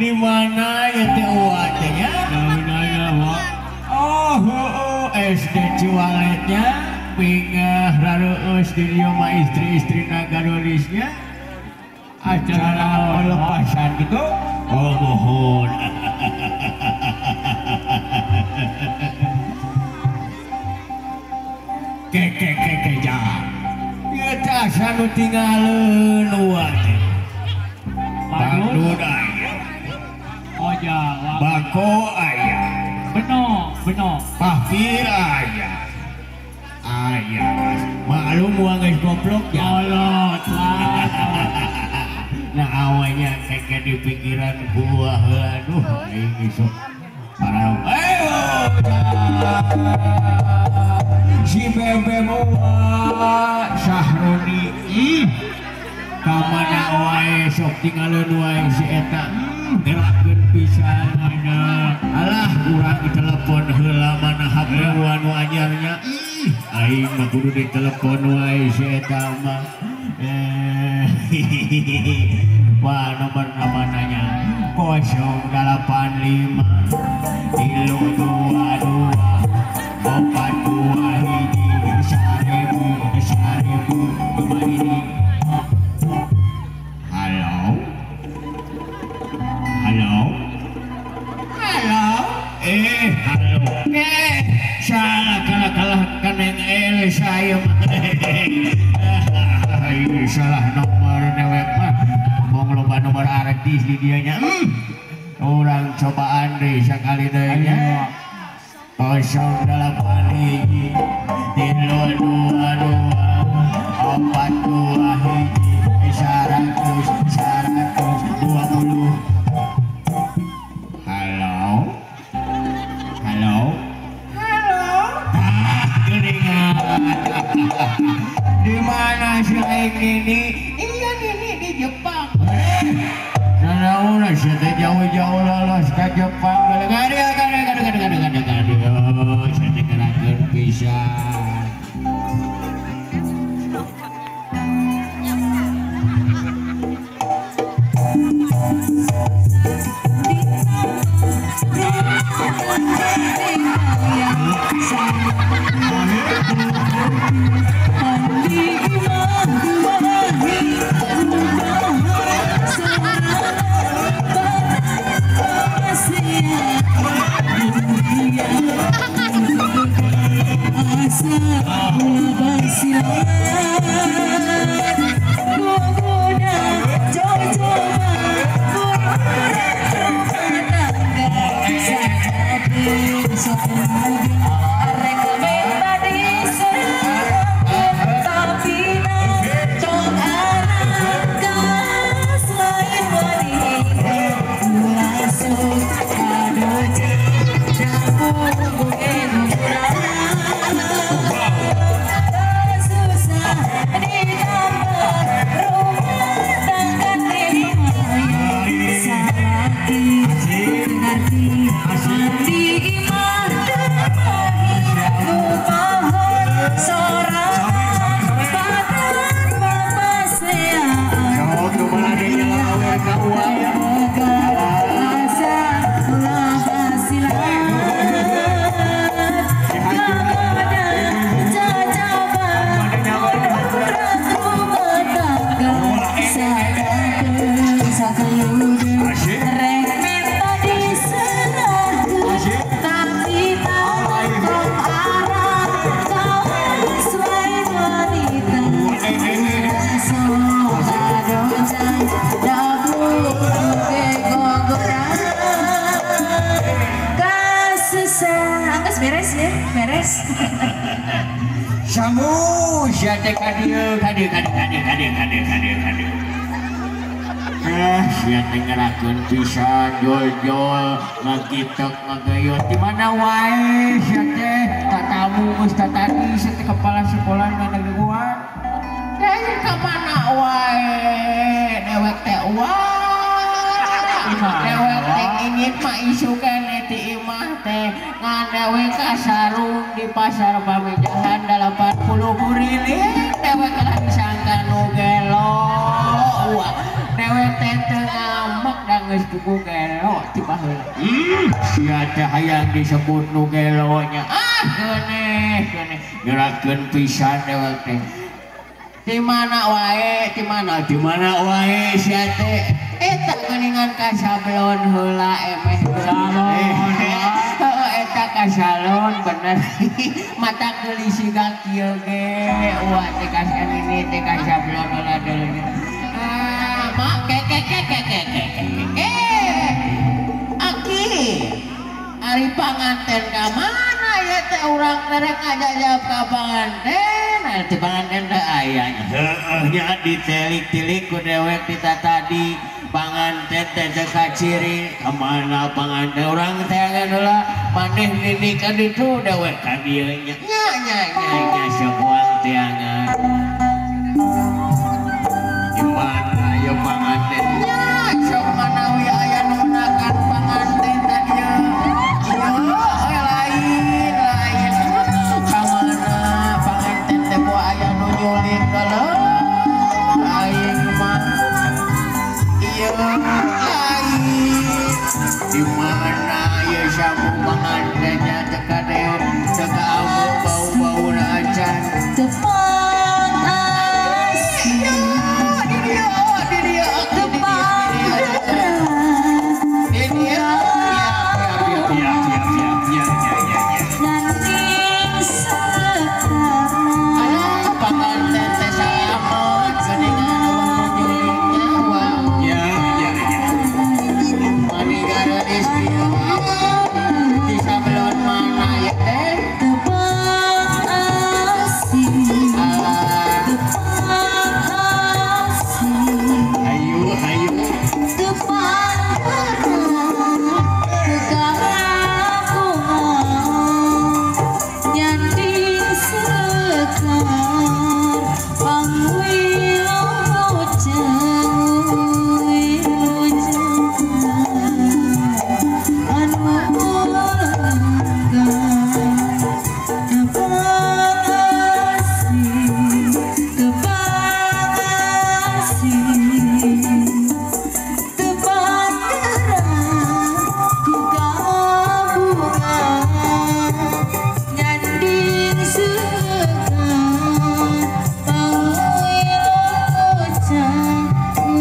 Di mana ya teh uatnya? Oh, SD Ciwaletnya pingah rareus di dieu mah istri-istri nagarolisnya acara pelepasan gitu. Oh mohon. Keke keke jangan. Ieu teh asa nu tingaleun uat. Bandung aya. Oh Jawa. Bako aya. Beno, beno. Pahfir aya. Aya. Maklum uang geus goblok ya. Kolot. Nah awalnya kayak di pikiran gua aduh aing isuk. Ayo. Si Bebe moa Sahroni. Ih. Kamana wae sok tinggalin wae si eta gerakeun pisan alah urang ditelepon heula mana HP nu anyarnya ih aing mah kudu ditelepon wae si eta mah wah nomor namananya 085 322 421 1000 1000 ini. Halo? Halo? Halo? Halo. Salah kalah kaneng saya mah. Salah nomor dewek mah. Mong loba nomor artis di dianya. Orang cobaan deui sakali deui nya. 081 322 421 100 120. Halo, halo, halo. Ah, geringan. Di mana si aing ini? Iya ini di Jepang. Nah, ulah sih jauh-jauh lolos ke Jepang. Gade, gade, gade, gade, gade, gade, gade. Saya teh gerakeun pisan. Asya. Beres ya, beres. Samu sia teh ka dieu, ka dieu, ka dieu, ka dieu, ka dieu, ka dieu, ka dieu, ka dieu. Sia teh ngerakeun pisan jol-jol ngagitek ngagayot di mana wae sia teh tatamu geus tatadi sia teh kepala sekolah ngadaguan. Lain ka mana wae dewek teh wae. Dewek teh ingin mah isukan ti imah teh ngan dewek ka sarung di pasar Pamijahan 80 buriling dewek lah disangka nu gelo. Dewek teh teu ngamek da geus kuku gelo ti baheula. Sia teh hayang disebut nu gelo nya. Ah geuneh geuneh ngerakeun pisan dewek teh. Di mana wae, di mana, di mana wae sia teh. Eta geuningan ka sablon heula emeh salon. Heeh eta ka salon bener. Mata geulis siga kieu ge. Wah teh ka ini teh ka sablon heula deui. Ah, mak ke ke ke ke ke ke. Aki. Ari panganten ka mana ya teh urang rek ngajajab ka panganten. Ti panganten teh aya nya. Heueuh nya ditelik-tilik ku dewek ti tadi panganten teh teu kaciri ka mana panganten urang teh heula maneh nini ka ditu dewek ka dieu nya. Nya nya nya nya sabuang teangan. Di mana ya panganten? Nya sok manawi aya nu menakan panganten tadi ieu. Ieu lain lain ka mana panganten teh moal aya nu nyulit heula. Aing mah ieu lain. Di mana ieu samu pangantennya teu kadeun teu kaamu bau-bauna acan. Tepang asih. Di dieu di dieu Tepang di dieu. Siap, siap, siap, ya, ya, ya, ya. Nanding sekar. Alah panganten teh salamet geuningan eueuh nu nyulik nyawa. Ya, ya, ya. Mani garelis dieu. Di sablon mana ya teh? Tepang asih. Alah Tepang asih. Hayu, hayu. Tepang gerak kekampungan nyanding sekar pangwilujeng wilujeng anu lenggah. Tepang asih, tepang asih, tepang gerak ku kabungan nyanding sekar pangwilujeng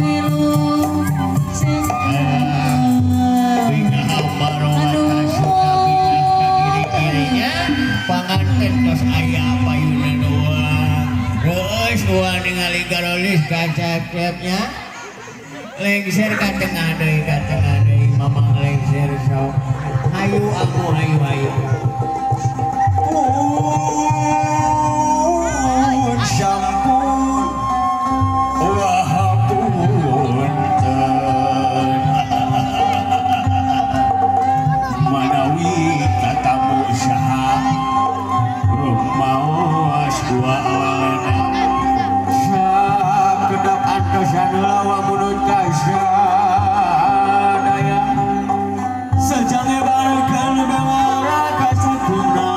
wilujeng Bingah barowata suka bingah ka kiri-kirinya panganten tos aya payuna doang. Reueus gua ningali garolis ka cecep-nya. Lengser ka tengah deui ka tengah deui mamang lengser sok. Hayu aku hayu hayu. Pun sampun wahapunten manawi tatamu saha rumaos dua awalna Sakedap antosan heula wa munut ka sadaya. Sejange barkan bawara ka satuna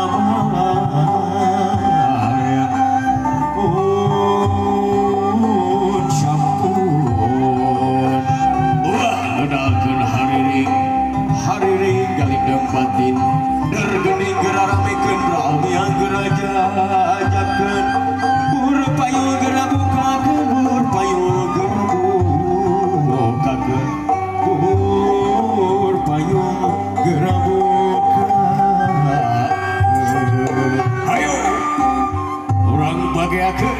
maya pun sampun Wah, ngedakeun hariring, hariring galindeng batin dergening geraramekeun ramiang gerajajakeun bur payung gerabukakeun bur payung gerabukakeun bur payung gerabukakeun. Hayu. Urang bageakeun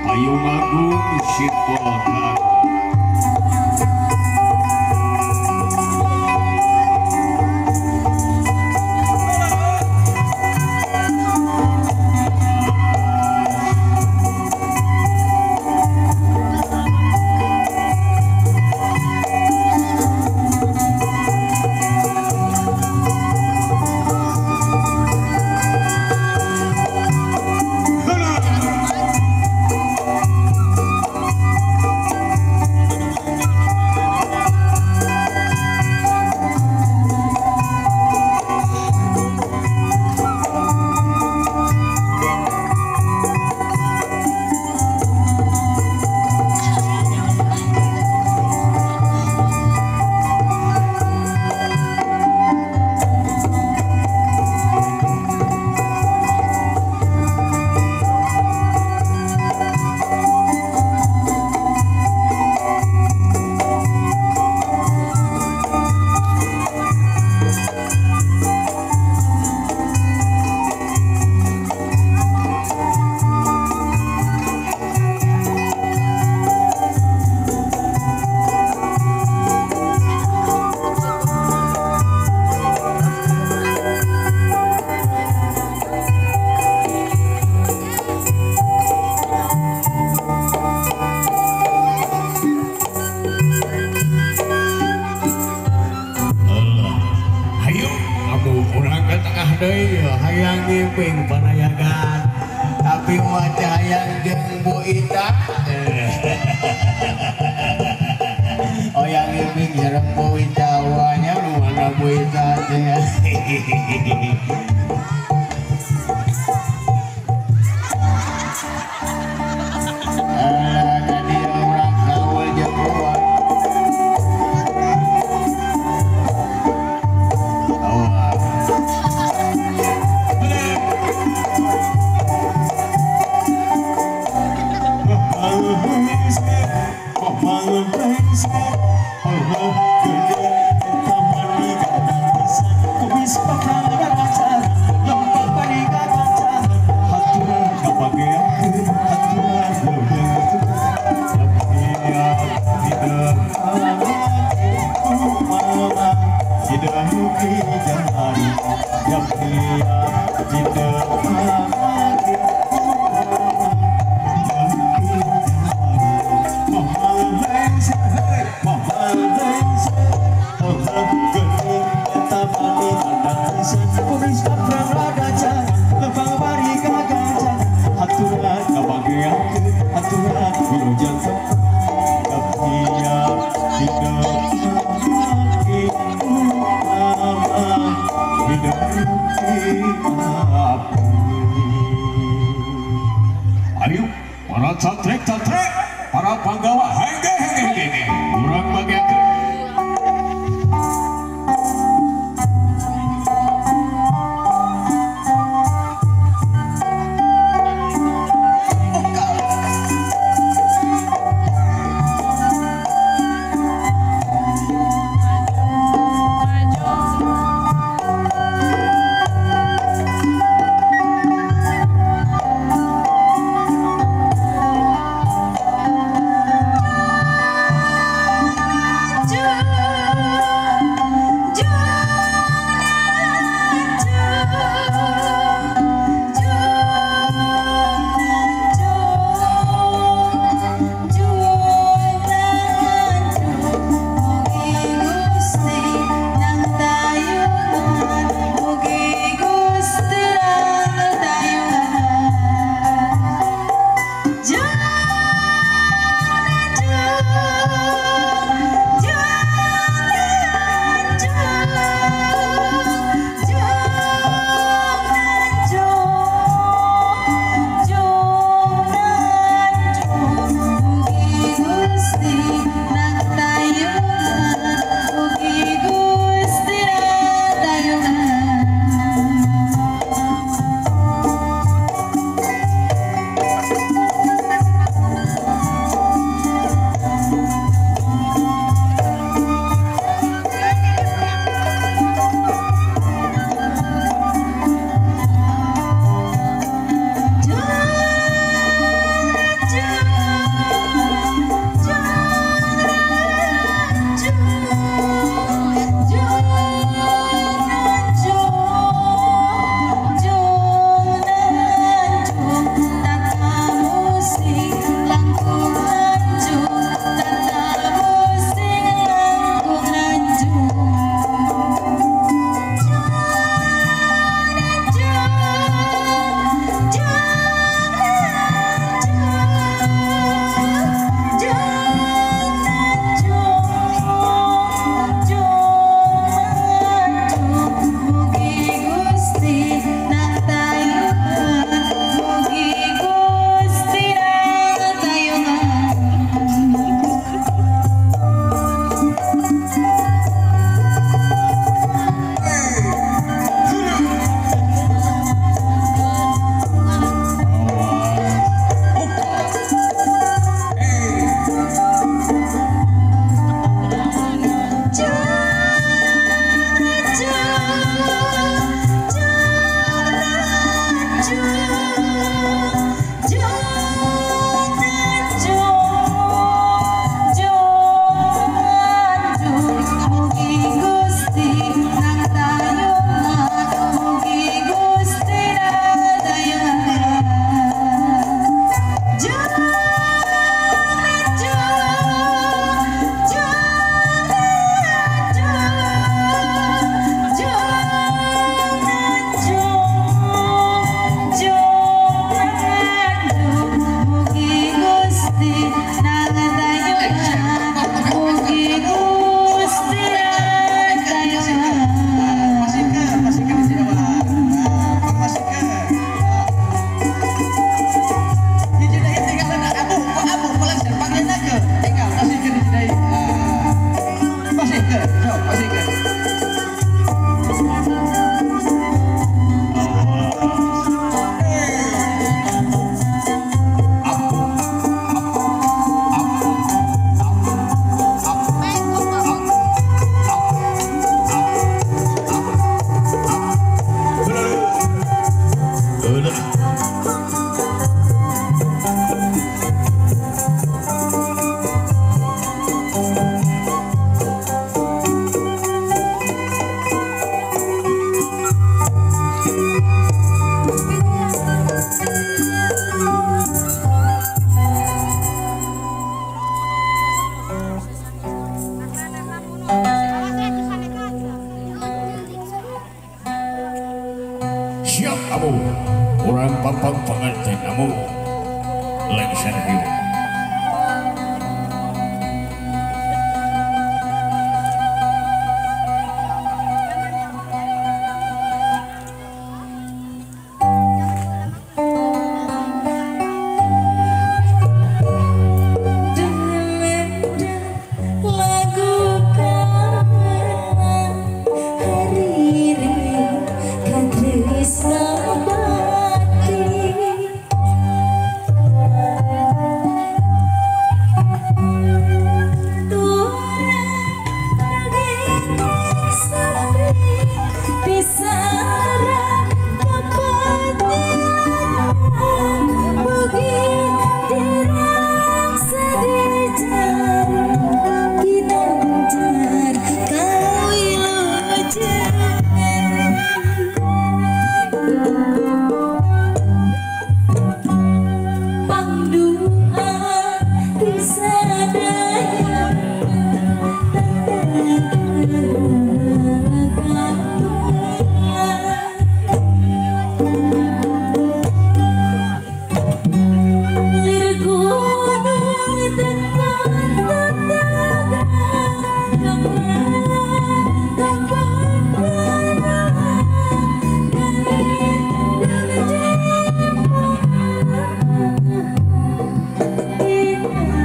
payung agung sipolka. Urang ke tengah deui hayang ngiping panayagan. Tapi mah teh hayang jeung Bu Ita. Oh yang ngiping sareng Bu Ita wanya nu mana Bu Ita teh. Ayo, para catrek-catrek, para panggawa, hengge hengge hengge, urang bagian. Siap kamu. Orang papang pengantin kamu. Lengser hiu.